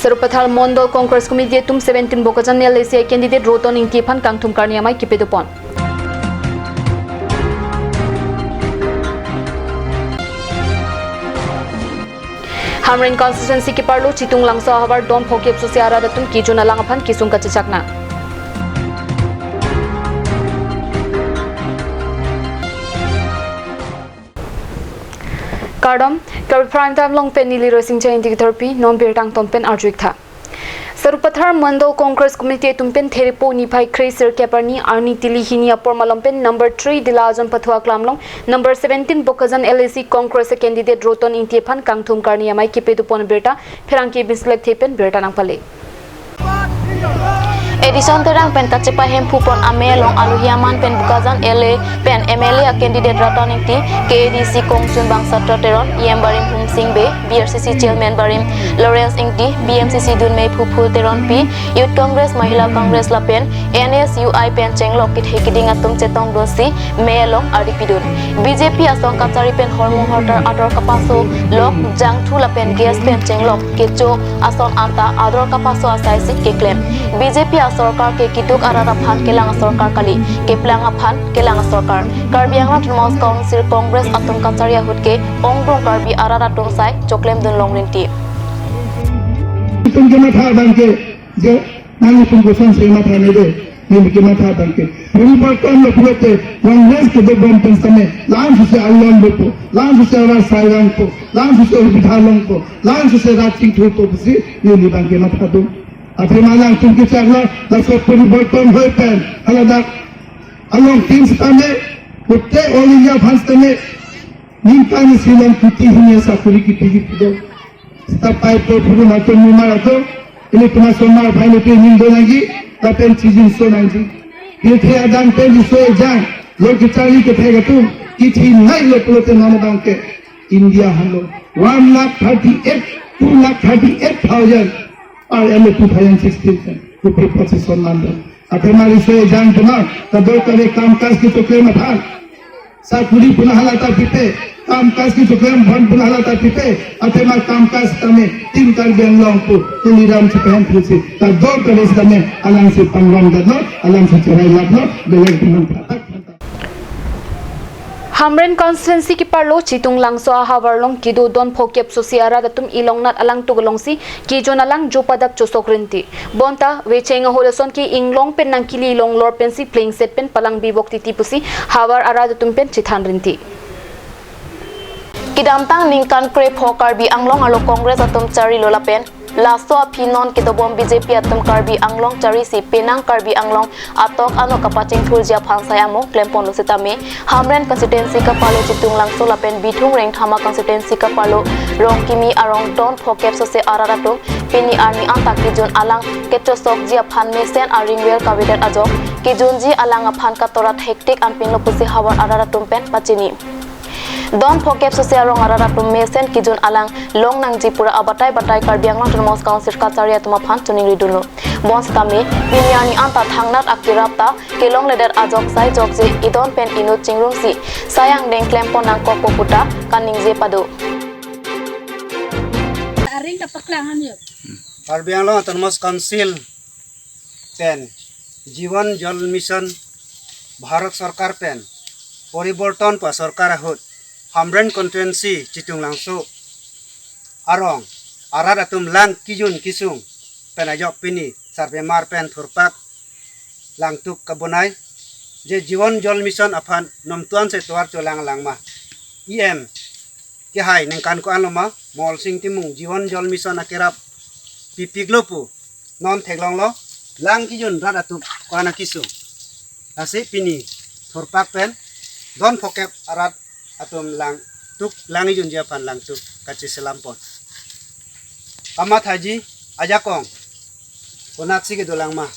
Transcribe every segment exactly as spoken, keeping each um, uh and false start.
Sarupathar Mondol Congress Committee atum seventeen Bokajan L A C candidate Roton Ingti aphan kangthum karni amei kepedopon. Hamren constituency keparlo Chitung Langso ahavar don phokep sose arat atum kejun alang aphan kesung kachechak nang. Kardom, Karbi Prime Time along pen neli Rosing Jain dikthorpi, non birta angton pen arju-ik tha. Sarupathar Mondol Congress Committee atum pen Therepo niphai kre sirkep arni arni tili hini apor malom pen number three Dila Ajon Pathua Klam along number seventeen Bokajan L A C Congress candidate Roton Ingti aphan kangthum karni amei kepedopon birta pherangke binsi lekthe pen birta nangpale. Edison Terang pen kachepa hemphupon amei along alohi aman pen Bokajan L A pen M L A a candidate Roton Ingti, K A D C kongchun bang Satra Teron, E M barim Humsing Bey, B R C C chairman barim Lawrence Ingti, B M C C dunmei Phuphul Teronpi, Youth Congress, Mahila Congress lapen N S U I pen chenglok kethe keding atum chetongdunsi mei along ardi pidun. B J P asong kachari pen hormu hortar ador kapaso lok jangthu lapen gas pen chenglok kecho ason anta ador kapaso asaisi keklem. B J P asorkar ke keduk arat aphan kelang asorkar kali, keplang aphan kelang asorkar. Karbi Anglong Autonomous Council Congress atum kachari ahut ke ongdung Karbi arat atum sai choklemdun long rinti. Itum kematha abang ke, je nanglitum kosonsi matha nede, neli kematha abang ke. Puriborton lo pulote, Congress kedobom pen same, la-an sose alon dopo, la-an sose arat sai vangpo, la-an sose subidha longpo, la-an sose rat chingthurpo pusi, neli abang ke mathadun. Athema alangtum kechaklo, laso puriborton hoi pen, haladak along tin sitame, pulote All India aphan sitame, ningkan isi along kuti hini asakuri kipiji pido. Seta paipo puru matum mumar atum, ilitum asomar aphan ilitum ningdo nangji, lapen chijinso nangji. Pirthe adang pen riso ejang, lo kechari kethek atum, kithi nai lo pulote non abang ke India halo one lakh thirty-eight, two lakh thirty-eight thousand, R L A two thousand sixteen pen, kopi apotsi son mandon. Athema riso ejang atum, kadokave kam kaj kechoklem aphan. Sakuri pu halata pipe, kam kaj kechoklem aphan pu halata pipe, athema kam kaj tame, Team Karbi Anglong pu, Tuliram Ronghang pusi, kadokave tame, alangsi pangrum detlo, alangsi cherai laplo, belek teman patak. Hamren constituency keparlo Chitung Langso ahavar along kedo don phokep sose arat atum ilongnat alangtuk alongsi kejun alang jo padak chosok rinti. Bonta, vecheng ahut ason ke inglong pen nangkili longlor pensi plengset pen palang bivok titi pusi havar arat atum pen chethan rinti. Kedamtang ningkan krepho Karbi Anglong arlo Congress atum charilo lapen laso aphi non kedobom B J P atum Karbi Anglong charisi penang Karbi Anglong atok ano kapachingthurji aphan sai amo klemponlo sitame, Hamren constituency keparlo Chitung Langso lapen Bithung Rengthama constituency keparlo Rongkimi arong don phokep sose arat atum pini arni anta kejun alang kechosokji aphan mesen aring well kavedet ajok kejunji alang aphan katorat hektik anpinlo pusi havar arat atum pen pachini. Don phokep sose arong arat atum mesen kejun alang long nangji pura abatai batai Karbi Anglong Autonomous Council kachari atum aphan choningridunlo. Bonsitame, pini arni anta thangnat akerap ta kelongledet ajok sai jokje idon pen inut chingrumsi sai angdeng klempon nangkokpo puta kaningje pado. Aring kapaklang han yo. Karbi Anglong Autonomous Council pen Jeevan Jal Mission Bharat Sorkar pen poriborton pu asorkar ahut Hamren constituency Chitung Langso arong arat atum lang kejun kesung pen ajok pini sarpemar pen thurpak langtuk kabonai, je Jeevan Jal Mission aphan nomtuan se tovar cholang langma. E M kehai ningkan ko-an loma, Molsing Timung Jeevan Jal Mission akerap pipiklo pu non theklonglo, lang kejun rat atum ko-an akesung. Lasi pini thurpak pen don phokep arat atum langtuk, lang kejunji aphan langtuk kacheselampon. Kamathaji ajakong konatsi kedo langma.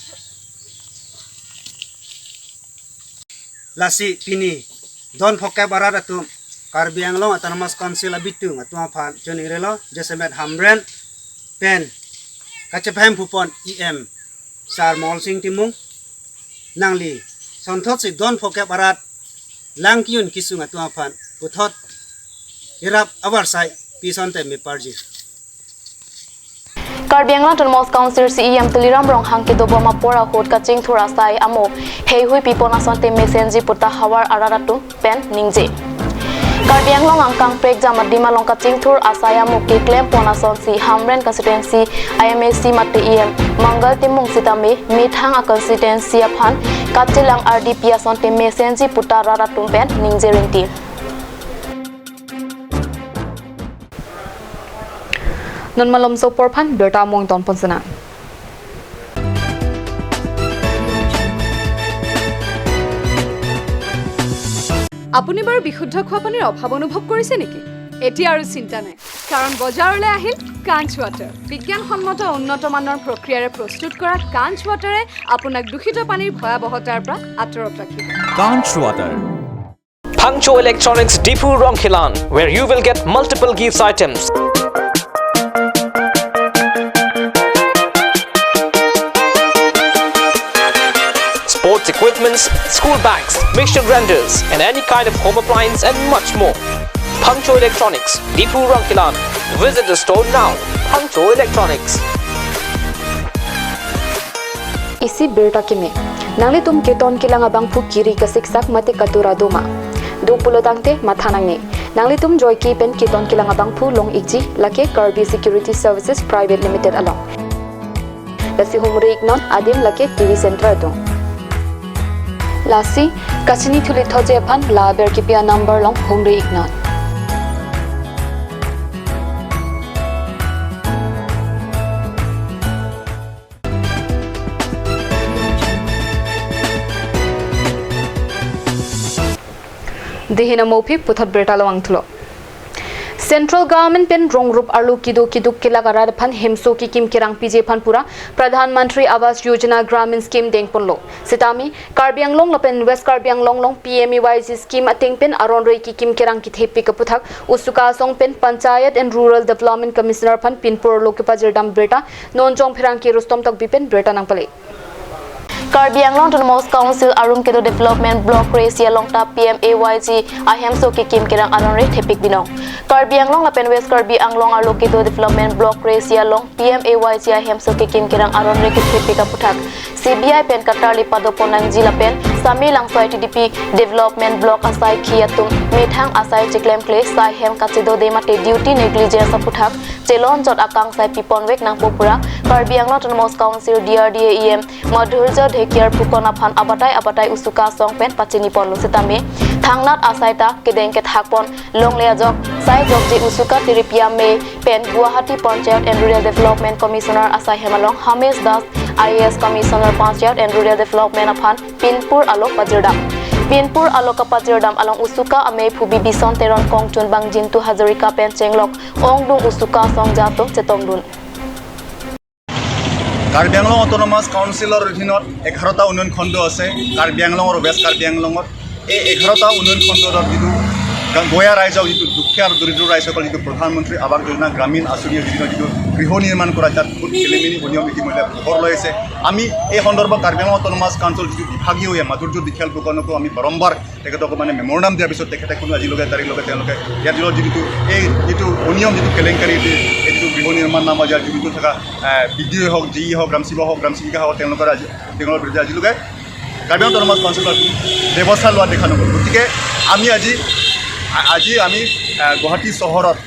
Lasi pini don phokep arat atum Karbi Anglong Autonomous Council abitung atum aphan choningrilo, jasemet Hamren pen kachepahemphupon E M Sar Molsing Timung, nangli sonthotsi don phokep arat lang kejun kesung atum aphan puthot irap avarsai pison teme parji. Karbi Anglong Autonomous Council C E M Tuliram Ronghang kedobom apor ahut kachingthur asai amo heihui pipon asonte mesenji puta havar arat atum pen ningje. Karbi Anglong angkang prekjam adim along kachingthur asai amo keklempon asonsi Hamren constituency I M A C mate E M Mangal Timung sitame methang a constituency aphan kachelang ardi pi asonte mesenji puta rat atum pen ningje rinti. Non malom so porphan birta among ton ponsena. আপুনি বাৰু বিশুদ্ধ খোৱা পানীৰ অভাৱ অনুভৱ কৰিছে নেকি? এতিয়া আৰু চিন্তা নাই, কাৰণ বজাৰলৈ আহিল কাঞ্চ ৱাটাৰ। বিজ্ঞানসন্মত উন্নত মানৰ প্ৰক্ৰিয়াৰে প্ৰস্তুত কৰা কাঞ্চ ৱাটাৰে আপোনাক দূষিত পানীৰ ভয়াৱহতাৰ পৰা আঁতৰত ৰাখিব। Kanch Water. Phangcho Electronics Diphu Rongkhelan, where you will get multiple gifts items. Sports equipments, school bags, mixture grinders, and any kind of home appliance and much more. Phangcho Electronics, Diphu Rongkhelan. Visit the store now. Phangcho Electronics. Isi birta keme. Nanglitum keton kelang abangphu kiri kasiksak mate katura doma. Do pulo tangte matha nangne. Nanglitum joike pen keton kelang abangphu long ikji lake Karbi Security Services Private Limited along. Lasi humri iknon adim lake T V Center atum. Lasi kachini thuli thoje aphan la aber kipi a number along humri iknon. Dihina mophi puthot birta lowang thulo. Central Government pen rong rup arlo kedo keduk kelak arat aphan hemso kekim kerang piji aphan pura Pradhan Mantri Awas Yojana Gramin Scheme dengponlo. Sitame Karbi Anglong lapen West Karbi Anglong along P M A Y G scheme ateng pen aron rei kekim kerang kethepik aputhak Usuka asong pen Panchayat and Rural Development Commissioner aphan pinpur arlo kepajirdam birta non jong pherangke Rustom Tokbi pen birta nangpale. Karbi Anglong Autonomous Council arum kedo development block resi along ta P M A Y G ahemso kekim kerang aron rei thepik binong. Karbi Anglong lapen West Karbi Anglong arlo kedo development block resi along P M A Y G ahemso kekim kerang aron rei kethepik aputhak C B I pen katarli padopon nangji lapen Sami Langsoi T D P development block asai khi atum methang asai cheklem kle sai hem kachedode mate duty negligence aputhak chelonjot akangsai piponvek nangpo pura Karbi Anglong Autonomous Council D R D A E M Madhurjo Dhekiar pukon aphan abatai abatai Usuka asong pen pachiniponlo sitame thangnat asai ta kedeng kethakpon longle ajok sai jokje Usuka Tiripia May pen Guwahati Panchayat and Rural Development Commissioner asai hem along Hamesh Das I A S Commissioner Panchayat and Rural Development aphan pinpur arlo pajirdam. Pinpur arlo kapajirdam along Usuka amei phubi Bison Teron kongchun bang Jintu Hazarika pen chenglok ongdung Usuka asong atum chetongdun. Karbi Anglong autonomous কাউন্সিলৰ অধীনত এঘাৰটা উন্নয়ন খণ্ড আছে কাৰ্বি আংলং আৰু ৱেষ্ট কাৰ্বি আংলঙত। এই এঘাৰটা উন্নয়ন খণ্ডৰ যিটো গা-, গঞা ৰাইজক, যিটো দুখীয়া আৰু দৰিদ্ৰ ৰাইজসকল যিটো প্ৰধানমন্ত্ৰী আৱাস যোজনা গ্ৰামীণ আঁচনিৰ অধীনত যিটো গৃহ নিৰ্মাণ কৰা, তাত বহুত খেলিমেলি অনিয়ম ইতিমধ্যে পোহৰ লৈ আছে। আমি এই সন্দৰ্ভত কাৰ্বি আংলং অট'নমাছ কাউন্সিলৰ যিটো বিভাগীয় এ মাধুৰ্য দীঘল ফুকনকো আমি বাৰম্বাৰ তেখেতক মানে মেমৰেণ্ডাম দিয়াৰ পিছত তেখেতে কোনো আজিলৈকে তাৰিখলৈকে তেওঁলোকে ইয়াৰ যিটো, এই যিটো অনিয়ম, যিটো কেলেংকাৰী, এই যিটো গৃহ নিৰ্মাণ নামৰ ইয়াৰ জড়িত থকা, আহ, বি ডি অ' হওক, ডি ই হওক, গ্ৰাম সেৱক হওক, গ্ৰাম সেৱিকা হওক, তেওঁলোকৰ আজি, তেওঁলোকৰ বিৰুদ্ধে আজিলৈকে কাৰ্বি আংলং অট'নমাছ কাউন্সিলৰ ব্যৱস্থা লোৱা দেখা নগ'ল। গতিকে আমি আজি, আ-, আজি আমি, আহ, গুৱাহাটী চহৰত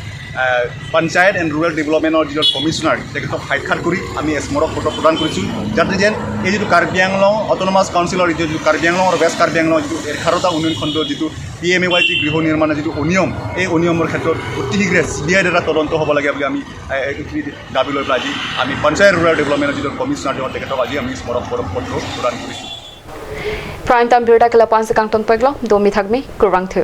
আহ, পঞ্চায়ত এণ্ড ৰুৰেল ডেভেলপমেণ্টৰ যিজন কমিশ্যনাৰ, তেখেতক সাক্ষাৎ কৰি আমি স্মাৰক পত্ৰ প্ৰদান কৰিছোঁ, যাতে যেন এই যিটো কাৰ্বি আংলং অট'নমাছ কাউন্সিলৰ যিটো, যিটো কাৰ্বি আংলং আৰু ৱেষ্ট কাৰ্বি আংলং যিটো এঘাৰটা উন্নয়ন খণ্ডৰ যিটো P M A Y G গৃহ নিৰ্মাণৰ যিটো অনিয়ম, এই অনিয়মৰ ক্ষেত্ৰত অতি শীঘ্ৰে চি বি আইৰ দ্বাৰা তদন্ত হ'ব লাগে বুলি আমি, এ, এইখিনি দাবী লৈ পেলাই আজি আমি পঞ্চায়ত ৰুৰেল ডেভেলপমেণ্টৰ যিজন কমিশ্যনাৰ, তেওঁ তেখেতক আজি আমি স্মাৰক পত্ৰ প্ৰদান কৰিছোঁ। Prime Time birta ke lapu-an si kangton peklo, domi thakmi, kurvangthu.